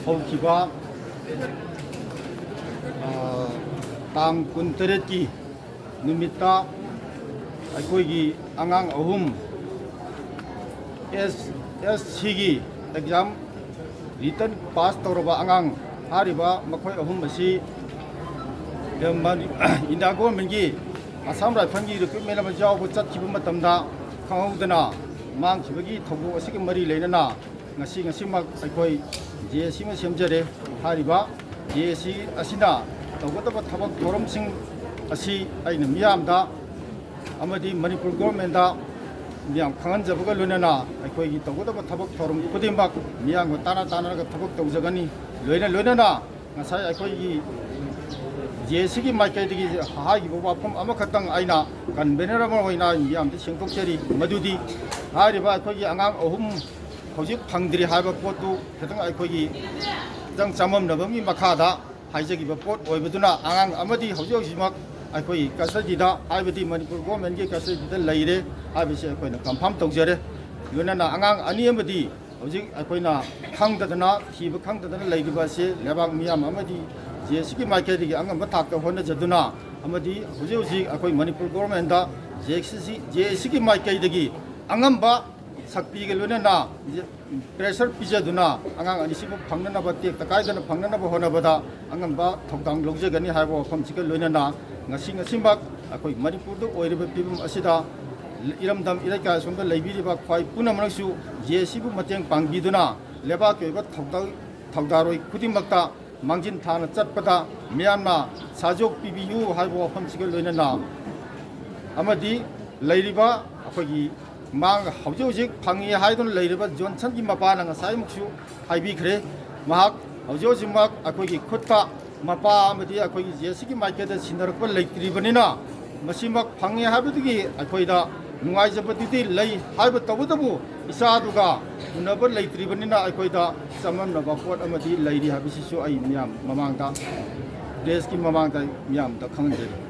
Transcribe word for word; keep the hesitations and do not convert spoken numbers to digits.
ꯍꯧꯈꯤꯕ, ꯑ, ꯇꯥꯡ ꯀꯨꯟꯇꯔꯦꯠꯀꯤ ꯅꯨꯃꯤꯠꯇ ꯑꯩꯈꯣꯏꯒꯤ ꯑꯉꯥꯡ ꯑꯍꯨꯝ ꯑꯦꯁ ꯑꯦꯁ ꯁꯤꯒꯤ ꯑꯦꯛꯖꯥꯝ ꯔꯤꯇꯟ ꯄꯥꯁ ꯇꯧꯔꯕ ꯑꯉꯥꯡ, ꯍꯥꯏꯔꯤꯕ ꯃꯈꯣꯏ ꯑꯍꯨꯝ ꯑꯁꯤ ꯏꯟꯗꯤꯌꯥ ꯒꯣꯔꯃꯦꯟꯒꯤ ꯑꯁꯥꯝ ꯔꯥꯏꯐꯜꯒꯤ ꯔꯤꯀ꯭ꯔꯨꯠꯃꯦꯟ ꯑꯃ ꯌꯥꯎꯕ ꯆꯠꯈꯤꯕ ꯃꯇꯝꯗ ꯈꯪꯍꯧꯗꯅ ꯃꯥꯡꯈꯤꯕꯒꯤ ꯊꯧꯗꯣꯛ ꯑꯁꯤꯒ ꯃꯔꯤ ꯂꯩꯅꯅ ꯉꯁꯤ, ꯉꯁꯤꯃꯛ ꯑꯩꯈꯣꯏ ꯖꯦ ꯑꯦ ꯁꯤ ꯑꯃ ꯁꯦꯝꯖꯔꯦ꯫ ꯍꯥꯏꯔꯤꯕ ꯖꯦ ꯑꯦ ꯁꯤ ꯑꯁꯤꯅ ꯇꯧꯒꯗꯕ ꯊꯕꯛ ꯊꯧꯔꯝꯁꯤꯡ ꯑꯁꯤ ꯑꯩꯅ ꯃꯤꯌꯥꯝꯗ ꯑꯃꯗꯤ ꯃꯅꯤꯄꯨꯔ ꯒꯣꯔꯃꯦꯟꯗ ꯃꯤꯌꯥꯝ ꯈꯪꯍꯟꯖꯕꯒ ꯂꯣꯏꯅꯅ ꯑꯩꯈꯣꯏꯒꯤ ꯇꯧꯒꯗꯕ ꯊꯕꯛ ꯊꯧꯔꯝ ꯈꯨꯗꯤꯡꯃꯛ ꯃꯤꯌꯥꯝꯒ ꯇꯥꯟꯅ ꯇꯥꯟꯅꯔꯒ ꯊꯕꯛ ꯇꯧꯖꯒꯅꯤ꯫ ꯂꯣꯏꯅ ꯂꯣꯏꯅꯅ ꯉꯁꯥꯏ ꯑꯩꯈꯣꯏꯒꯤ ꯖꯦ ꯑꯦ ꯁꯤꯒꯤ ꯃꯥꯏꯀꯩꯗꯒꯤ ꯍꯥꯏꯈꯤꯕ ꯋꯥꯐꯝ ꯑꯃꯈꯛꯇꯪ ꯑꯩꯅ ꯀꯟꯚꯦꯅꯔ ꯑꯃ ꯑꯣꯏꯅ ꯃꯤꯌꯥꯝꯗ ꯐꯣꯡꯗꯣꯛꯆꯔꯤ, ꯃꯗꯨꯗꯤ ꯍꯥꯏꯔꯤꯕ ꯑꯩꯈꯣꯏꯒꯤ ꯑꯉꯥꯡ ꯑꯍꯨꯝ ꯍꯧꯖꯤꯛ ꯐꯪꯗ꯭ꯔꯤ ꯍꯥꯏꯕ ꯄꯣꯠꯇꯨ ꯈꯤꯇꯪ ꯑꯩꯈꯣꯏꯒꯤ ꯈꯤꯇꯪ ꯆꯃꯝꯅꯕ ꯑꯃꯒꯤ ꯃꯈꯥꯗ ꯍꯥꯏꯖꯈꯤꯕ ꯄꯣꯠ ꯑꯣꯏꯕꯗꯨꯅ ꯑꯉꯥꯡ ꯑꯃꯗꯤ ꯍꯧꯖꯤꯛ ꯍꯧꯖꯤꯛꯃꯛ ꯑꯩꯈꯣꯏꯒꯤ ꯀꯁꯇꯗꯤꯗ, ꯍꯥꯏꯕꯗꯤ ꯃꯅꯤꯄꯨꯔ ꯒꯣꯔꯃꯦꯟꯒꯤ ꯀꯁꯇꯗꯤꯗ ꯂꯩꯔꯦ ꯍꯥꯏꯕꯁꯤ ꯑꯩꯈꯣꯏꯅ ꯀꯟꯐꯥꯔꯝ ꯇꯧꯖꯔꯦ꯫ ꯂꯣꯏꯅꯅ ꯑꯉꯥꯡ ꯑꯅꯤ ꯑꯃꯗꯤ ꯍꯧꯖꯤꯛ ꯑꯩꯈꯣꯏꯅ ꯈꯪꯗꯗꯅ, ꯊꯤꯕ ꯈꯪꯗꯗꯅ ꯂꯩꯔꯤꯕ ꯑꯁꯤ ꯂꯩꯕꯥꯛ ꯃꯤꯌꯥꯝ ꯑꯃꯗꯤ ꯖꯦ ꯑꯦ ꯁꯤꯒꯤ ꯃꯥꯏꯀꯩꯗꯒꯤ ꯑꯉꯝꯕ ꯊꯥꯛꯇ ꯍꯣꯠꯅꯖꯗꯨꯅ ꯑꯃꯗꯤ ꯍꯧꯖꯤꯛ ꯍꯧꯖꯤꯛ ꯑꯩꯈꯣꯏ ꯃꯅꯤꯄꯨꯔ ꯒꯣꯔꯃꯦꯟꯗ ꯖꯦ ꯑꯦ ꯁꯤ, ꯖꯦ ꯑꯦ ꯁꯤꯒꯤ ꯃꯥꯏꯀꯩꯗꯒꯤ ꯑꯉꯝꯕ ꯁꯛꯇꯤꯒ ꯂꯣꯏꯅꯅ ꯄ꯭ꯔꯦꯁꯔ ꯄꯤꯖꯗꯨꯅ ꯑꯉꯥꯡ ꯑꯅꯤꯁꯤꯕꯨ ꯐꯪꯅꯅꯕ, ꯇꯦꯛꯇ ꯀꯥꯏꯗꯅ ꯐꯪꯅꯅꯕ ꯍꯣꯠꯅꯕꯗ ꯑꯉꯝꯕ ꯊꯧꯗꯥꯡ ꯂꯧꯖꯒꯅꯤ ꯍꯥꯏꯕ ꯋꯥꯐꯝꯁꯤꯒ ꯂꯣꯏꯅꯅ ꯉꯁꯤ, ꯉꯁꯤꯃꯛ ꯑꯩꯈꯣꯏ ꯃꯅꯤꯄꯨꯔꯗ ꯑꯣꯏꯔꯤꯕ ꯐꯤꯕꯝ ꯑꯁꯤꯗ ꯏꯔꯝꯗꯝ ꯏꯔꯩꯀꯥꯏ ꯑꯁꯣꯝꯗ ꯂꯩꯕꯤꯔꯤꯕ ꯈ꯭ꯋꯥꯏ ꯄꯨꯝꯅꯃꯛꯁꯨ ꯖꯦ ꯑꯦ ꯁꯤꯕꯨ ꯃꯇꯦꯡ ꯄꯥꯡꯕꯤꯗꯨꯅ ꯂꯩꯕꯥꯛꯀꯤ ꯑꯣꯏꯕ ꯊꯧꯗꯥ-, ꯊꯧꯗꯥꯔꯣꯏ ꯈꯨꯗꯤꯡꯃꯛꯇ ꯃꯥꯡꯖꯤꯟ ꯊꯥꯅ ꯆꯠꯄꯗ ꯃꯤꯌꯥꯝꯅ ꯁꯍꯌꯣꯒ ꯄꯤꯕꯤꯌꯨ ꯍꯥꯏꯕ ꯋꯥꯐꯝꯁꯤꯒ ꯂꯣꯏꯅꯅ ꯑꯃꯗꯤ ꯂꯩꯔꯤꯕ ꯑꯩꯈꯣꯏꯒꯤ ꯃꯥꯡ-, ꯍꯧꯖꯤꯛ ꯍꯧꯖꯤꯛ ꯐꯪꯉꯤ ꯍꯥꯏꯗꯨꯅ ꯂꯩꯔꯤꯕ ꯖꯣꯟꯁꯟꯒꯤ ꯃꯄꯥꯅ ꯉꯁꯥꯏꯃꯨꯛꯁꯨ ꯍꯥꯏꯕꯤꯈ꯭ꯔꯦ꯫ ꯃꯍꯥꯛ ꯍꯧꯖꯤꯛ ꯍꯧꯖꯤꯛꯃꯛ ꯑꯩꯈꯣꯏꯒꯤ ꯈꯨꯠꯇ ꯃꯄꯥ ꯑꯃꯗꯤ ꯑꯩꯈꯣꯏꯒꯤ ꯖꯦ ꯑꯦ ꯁꯤꯒꯤ ꯃꯥꯏꯀꯩꯗ ꯁꯤꯟꯅꯔꯛꯄ ꯂꯩꯇ꯭ꯔꯤꯕꯅꯤꯅ, ꯃꯁꯤꯃꯛ ꯐꯪꯉꯦ ꯍꯥꯏꯕꯗꯨꯒꯤ ꯑꯩꯈꯣꯏꯗ ꯅꯨꯡꯉꯥꯏꯖꯕꯗꯨꯗꯤ ꯂꯩ ꯍꯥꯏꯕ ꯇꯧꯕꯇꯕꯨ, ꯏꯆꯥꯗꯨꯒ ꯎꯅꯕ ꯂꯩꯇ꯭ꯔꯤꯕꯅꯤꯅ ꯑꯩꯈꯣꯏꯗ ꯆꯃꯝꯅꯕ ꯄꯣꯠ ꯑꯃꯗꯤ ꯂꯩꯔꯤ ꯍꯥꯏꯕꯁꯤꯁꯨ ꯑꯩ ꯃꯤꯌꯥꯝ ꯃꯃꯥꯡꯗ, ꯄ꯭ꯔꯦꯁꯀꯤ ꯃꯃꯥꯡꯗ ꯃꯤꯌꯥꯝꯗ ꯈꯪꯍꯟꯖꯔꯤ꯫